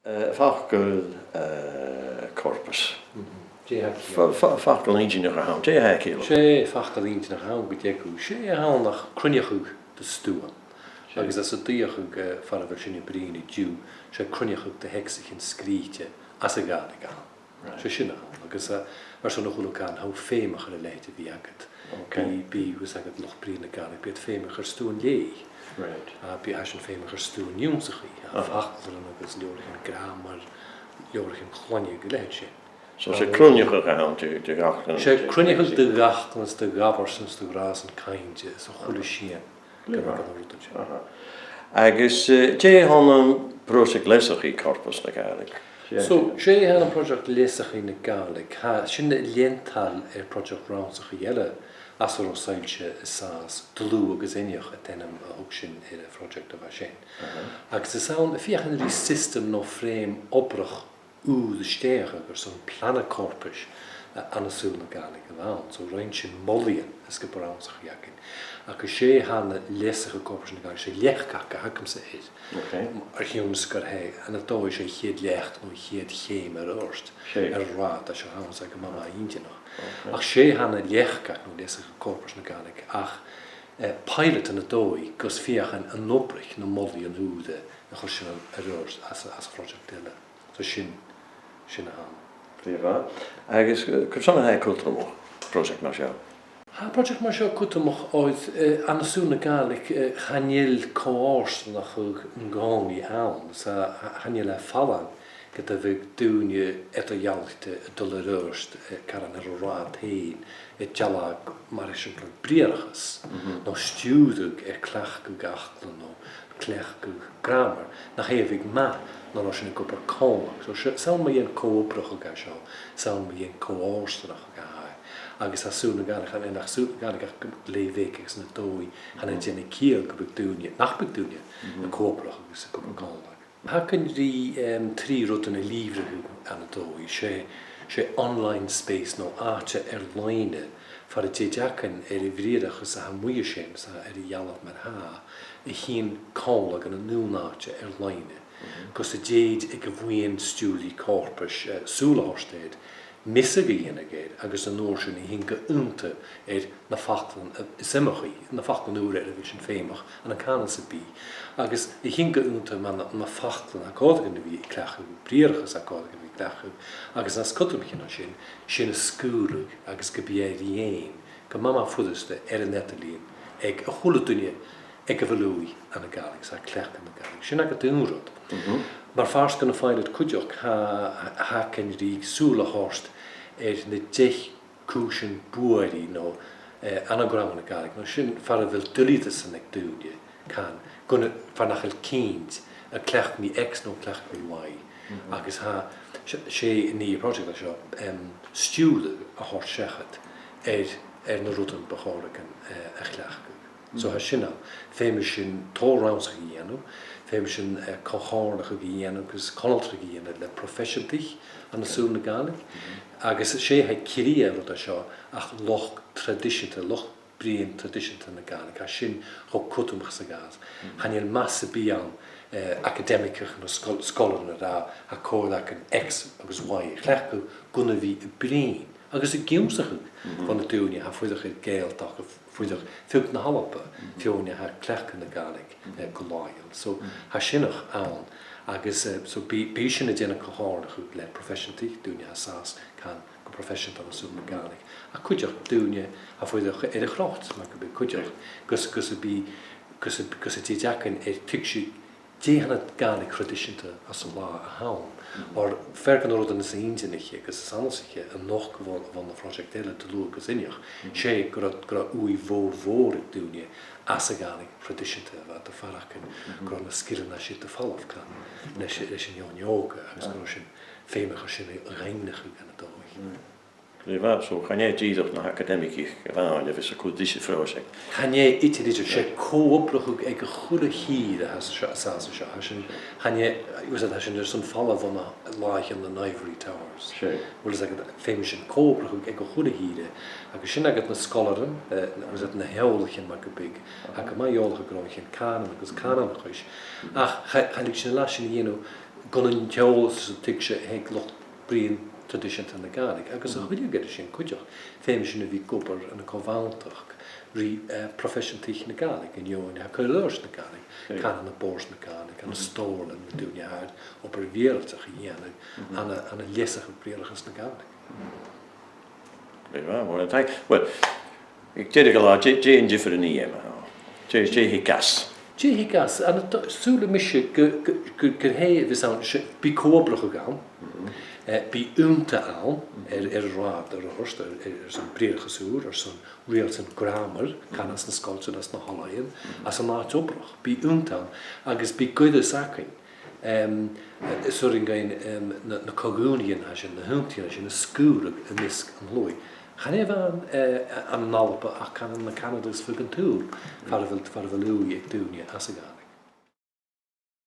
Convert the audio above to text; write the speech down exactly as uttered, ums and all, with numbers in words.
Eh, facal, eh, corpus. Mhm. Dè tha Fa-, fa-, facal inntinneach a th' ann. Dè tha e a' ciallachadh? 'S e facal inntinneach a th' ann gu dearbh. 'S e a th' ann ach cruinneachadh do stuthan. 'S e. Agus às an dòigh, eh, far a bheil sinn a' bruidhinn an-diugh, 's e cruinneachadh do theacsaichean sgrìobhte às a' Ghàidhlig a th' ann. Right. 'S e sin a th' ann. Agus, eh, airson a h-uile càil, tha feum air a leithid a bhith agad. Ok. Bidh, bidh, bidh agad luchd-bruidhinn na Gàidhlig, bidh feum air stuthan leughaidh. Right. A bhith, tha sinn feumach air stuthan ionnsachaidh, a, aha, faclairean agus leabhraichean gràmair, leabhraichean cloinne, gu leithid sin. So 's e, eh, cruinneachadh a th' ann de, de dh'fhaclan, 's e de, cruinneachadh de dh'fhaclan, de dh'abairt, de ghnàthasan-cainnt, 's a h-uile sìon. Glè mhath. Gu bheil an rud sin. Aha. Agus, eh, dè th' ann am pròiseact leasachaidh Corpas na Gàidhlig? 'S e. So, 's e a th' ann am pròiseact leasachaidh na Gàidhlig. Tha, sin leantainn air pròiseact rannsachaidh eile às an robh soillse is sàs, Dlùth agus Eanchainn an t-ainm a thug sinn air a' phròiseact a bha sin. Aha. Agus 's ann a' feuchainn ri system no frame obrach ùr a stèidheachadh airson plana corpais, eh, ann an saoghal na Gàidhlig a bh' ann. So rinn sinn molaidhean is gu bheil rannsachaidh againn. Agus 's e a th' ann an leasachadh corpais na Gàidhlig, 's e leac a th' agamsa air. Ok. A chionn 's gur e, ann an dòigh, 's e a' chiad leac no a' chiad cheum air adhart. 'S e. Air an rathad, tha seo a' sealltainn gu math, math inntinneach. Ok. Ach 's e a th' ann an leac no leasachadh corpais na Gàidhlig, ach, eh, pilot ann an dòigh, gus feuchainn an obrach, na molaidhean ùra a chur sin air adhart às, às a' phròiseact eile. So sin, sin a th' ann. Glè mhath. Agus, eh, carson a tha e cudromach, pròiseact mar seo? Tha pròiseact mar seo cudromach oir, eh, ann an saoghal na Gàidhlig, eh, chan eil co-fhortanachadh an-còmhnaidh ann, 's a, chan eil e fallain ged a bhiodh daoine eadar-dhealaichte a' dol air adhart, eh, caran air an rathad fhèin, a' dealbhadh mar eisimpleir briathrachas, mhm, no stiùireadh air cleachdadh fhaclan no cleachdadh gràmair, nach e a bhiodh math nan robh sinn ag obair còmhla. So 's e, 's ann mu dheidhinn co-obrachadh a tha seo, 's ann mu dheidhinn co-fhortanachadh a tha e. Agus tha saoghal na Gàidhlig, chan eil ach saoghal na Gàidhlig ach glè bheag agus ann an dòigh, chan eil, mhm, dèanamh ciall gum biodh daoine, nach biodh daoine, mhm, a' co-obrachadh agus ag obair còmhla. Tha againn ri, em, trì rudan a lìbhrigeadh ann an dòigh. 'S e, 's e online space no àite air-loidhne, far an tèid againn air a' bhriathrachas a tha a-muigh an sin, 's a tha air a dhealbh mar-thà, a thighinn còmhla gun an aon àite air-loidhne. Mhm. Gus an tèid aig a' bhuidheann stiùiridh corpais, eh, sùil a thoirt air, measadh a dhèanamh air, agus an uair sin a thighinn gu aonta air na faclan, eh, is iomchaidh, na faclan ùra air a bheil sinn feumach ann an cànan sam bith. Agus a thighinn gu aonta mu na, na faclan a tha còir dhuinn a bhith a' cleachdadh, briathrachas a tha còir dhuinn a bhith a' cleachdadh, agus an as cudromaiche na sin, sin a sgaoileadh agus gum bi e ri fhaighinn gu math, math furasta air an eadar-lìon aig a h-uile duine aig a bheil ùidh ann an Gàidhlig, 's a tha a' cleachdadh na Gàidhlig. Sin agad aon rud. Mhm. Mar phàirt dhen a' philot cuideachd, tha, tha againn ri sùil a thoirt air na deich cùisean buairidh no, eh, anagram na Gàidhlig, no sin far a bheil duilgheadasan aig daoine, can, gun a, far nach eil cinnt, an cleachd mi X no an cleachd mi Y. Mhm. Agus tha, 's e, 's e an aon phròiseact a tha seo, em, stiùireadh a thoirt seachad air, air na rudan bu chòir dhuinn, eh, a chleachdadh. So tha sin ann. Feumaidh sinn tòrr rannsachaidh a dhèanamh, feumaidh sinn, eh, co-chomhairleachadh a dhèanamh agus conaltradh a dhèanamh le proifeiseantaich ann an saoghal na Gàidhlig. Agus 's e tha cridhe an rud a tha seo ach luchd traidiseanta, luchd-bruidhinn traidiseanta na Gàidhlig, tha sin cho cudromach 's a ghabhas. Chan eil math sam bith ann, eh, academiceach no sgol-, sgoilear a ràdh, tha còir againn X agus Y a chleachdadh gun a bhith a' bruidhinn agus ag ionnsachadh bho na daoine a tha a' fuireach air Gàidhealtachd, a' fuireach, fuireach na h-Alba, feadhainn a tha a' cleachdadh na Gàidhlig, eh, gu làitheil. So, tha sineach ann, agus, eh, so bidh, bidh sinn a' dèanamh co-chomhairleachadh le proifeiseantaich, daoine a tha an sàs, can, gu proifeiseanta ann an saoghal na Gàidhlig. Ach cuideachd daoine a tha a' fuireach air a' chroit, mar gum biodh cuideachd, gus, gus am bi, gus am, gus an tèid againn air tuigse dè tha na Gàidhlig thraidiseanta anns an latha a th' ann. Oir fear de na rudan as inntinniche agus as annasaiche a nochd bho, bho na pròiseactan eile, Dlùth agus Eanchainn, 's e gun robh, gun robh ùidh mhòr, mhòr aig daoine anns a' Ghàidhlig thraidiseanta a bha iad a' faireachdainn, gun robh na sgilean a' tighinn air falbh, can, leis, leis an fheadhainn òga, agus gun robh sinn feumach air sin a dhaingneachadh ann an dòigh. Glè mhath, so chan e dìreach na h-acadaimigich a-mhàin a bhios a' cur ris a' phròiseact. Chan e idir, idir, 's e co-obrachadh aig a h-uile chìre a tha seo, a tha seo, tha sinn, chan e, agus tha sinn airson falbh bho na làithean nan ivory towers. Sure. Bhuel, is agad, feumaidh sinn co-obrachadh aig a h-uile chìre, agus sin agad na sgoilearan, eh, agus na h-eòlaichean mar gum biodh, tha e gu math eòlach gun robh sinn cànan agus cànanachas. Ach cha, cha leig sinn an latha sin a dhèanamh gun an t-eòlas a th' aig luchd-bruidhinn traidiseanta na Gàidhlig, agus a thuilleadh air sin cuideachd, feumaidh sinn a bhith ag obair ann an co-bhanntachd ri, eh, proifeiseantaich na Gàidhlig, an fheadhainn a tha a' cur air adhart na Gàidhlig, cànan am Bòrd na Gàidhlig, ann an Stòrlann, na daoine a tha air obair bhriathrachd a dhèanamh, ann an, ann an leasachadh briathrachas na Gàidhlig. Glè mhath, well, thank, well, aig deireadh an latha, dè, dè an diofar a nì e, ma-thà? Dè, dè thig às? Dè thig às? An, sùileas mise gu, gu, gu, gur e a bhios ann, 's e, bidh co-obrachadh ann, eh, bidh aonta ann, air, air an rathad air adhart, air, air, airson briathrachas ùr, airson riaghailtean gràmair, can anns na sgoiltean, anns na h-oilthighean, anns an àite-obrach, bidh aonta ann, agus bidh goireas againn, em, eh, 's urrainn dhuinn, em, na, na co-dhùnaidhean a tha sin, na h-aontaidhean a tha sin, a sgaoileadh am measg an t-sluaigh. Chan e a-mhàin, eh, ann an Alba ach can ann an Canada is feadh an t-saoghail, far a bheil, far a bheil ùidh aig daoine anns a' Ghàidhlig.